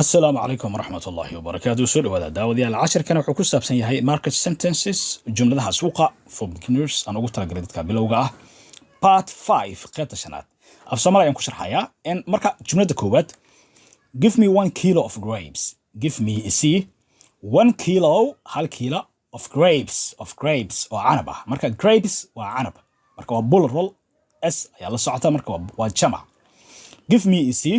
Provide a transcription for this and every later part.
Asalaamu calaykum waraxmat ullaahi wabarakaatu. Soo dhawaada, daawadayaal. Casharkan wuxuu ku saabsan yahay market sentences, jumladaha suuqa for beginners, aan ugu talagalay dadka bilowga ah, part 5, qaybta shanaad. Af Soomaali ayaan ku sharxayaa. Marka jumlada koowaad: Give me 1 kilo of grapes. Give me, isii, 1 kilo, 1 kiilo, of grapes, of grapes, oo canab ah. Marka grapes waa canab, marka waa plural, s ayaa la socota, marka waa jamac. Give me, isii,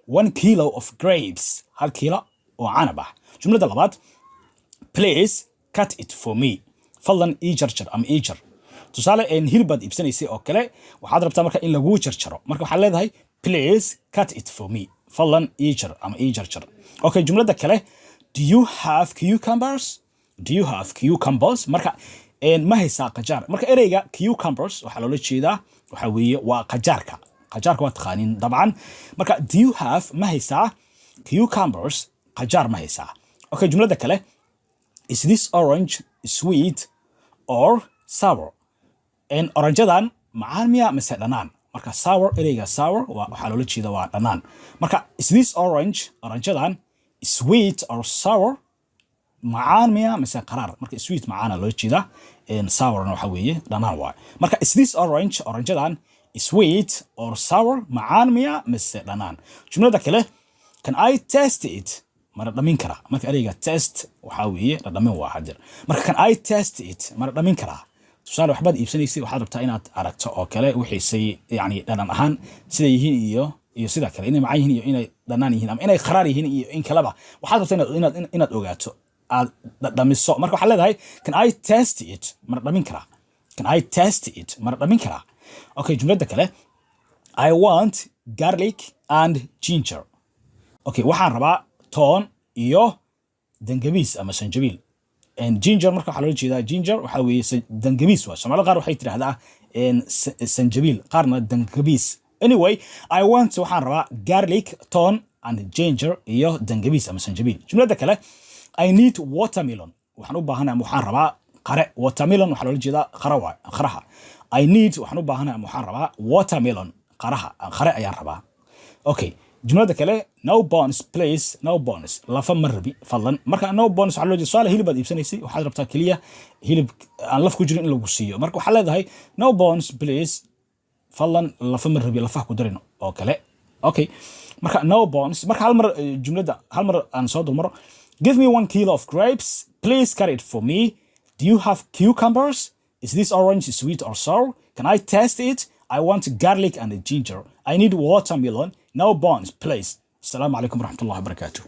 1 kilo of grapes, 1 kiilo oo canab ah. Jumlada labaad: Please cut it for me. Fadlan ii jarjar ama ii jar. Tusaale, hilib baad iibsanaysay oo kale, waxaad rabtaa marka in laguu jarjaro. Marka waxaad leedahay: "Please cut it for me." Fadlan ii jar ama ii jarjar. Okay, jumlada kale: Do you have cucumbers? Do you have cucumbers? Marka ma haysaa qajaar? Marka ereyga cucumbers waxaa loola jeedaa waxa weeye waa qajaarka. Qajaarka waa taqaaniin dabcan. Marka do you have, ma haysaa, cucumbers, qajaar ma haysaa? Okay, jumlada kale: Is this orange sweet or sour? Oranjadan macaan miya mise dhanaan? Marka sour, ereyga sour waxaa loola jeeda waa dhanaan. Marka is this orange, oranjadan, sweet or sour, macaan miya mise qaraar? Marka sweet macaana loola jeedaa, sourna waxa weeye dhanaan waay. Marka is this orange, oranjadan, sweet or sour, macaan miya mise dhanaan? Jumlada kale: Can I taste it? Ma dhadhamin karaa? Marka ereyga taste waxaa weeye dhadhamin waa hadir. Marka can I taste it? Ma dhadhamin karaa? Tusaale, waxbaad iibsanaysay, waxaad rabtaa inaad aragto oo kale wixiisay, yani dhadhan ahaan siday yihiin iyo sida kale, inay macaan yihiin iyo inay dhanaan yihiin ama inay qaraar yihiin iyo in kaleba. Waxaad rabtaa inaad ogaato, aad dhadhamiso. Marka waxaad leedahay: "Can I taste it?" Ma dhadhamin karaa? Can I taste it? Ma dhadhamin karaa? Okay, jumlada kale: I want garlic and ginger. Okay, waxaan rabaa toon iyo dangabiis ama sanjabiil. And ginger marka waxaa loola jeedaa, ginger waxaa weeye dangabiis. Waa Soomaalida qaar waxay tidhaahdaa sanjabiil, qaarna dangabiis. Anyway, I want, waxaan rabaa, garlic, toon, and ginger, iyo dangabiis ama sanjabiil. Jumlada kale: I need watermelon. Waxaan u baahanahay ama waxaan rabaa qare. Watermelon waxaa loola jeedaa qara waay, qaraha. I need, waxaan u baahanahay ama waxaan rabaa, watermelon, qaraha, qare ayaan rabaa. Okay, jumlada kale: No bones, please. No bones, lafa ma rabi fadlan. Marka no bones waxaa loo jeeda, tusaale, hilib baad iibsanaysay, waxaad rabtaa keliya hilib aan laf ku jirin in lagu siiyo. Marka waxaa leedahay: "No bones, please." Fadlan lafa ma rabi, lafaha ku darin oo kale. Okay, marka no bones. Marka hal mar jumlada hal mar aan soo dulmaro: Give me 1 kilo of grapes. Please cut it for me. Do you have cucumbers? Is this orange sweet or sour? Can I taste it? I want garlic and ginger. I need watermelon. No bones, please. Asalaamu calaykum waraxmatullahi wabarakaatuh.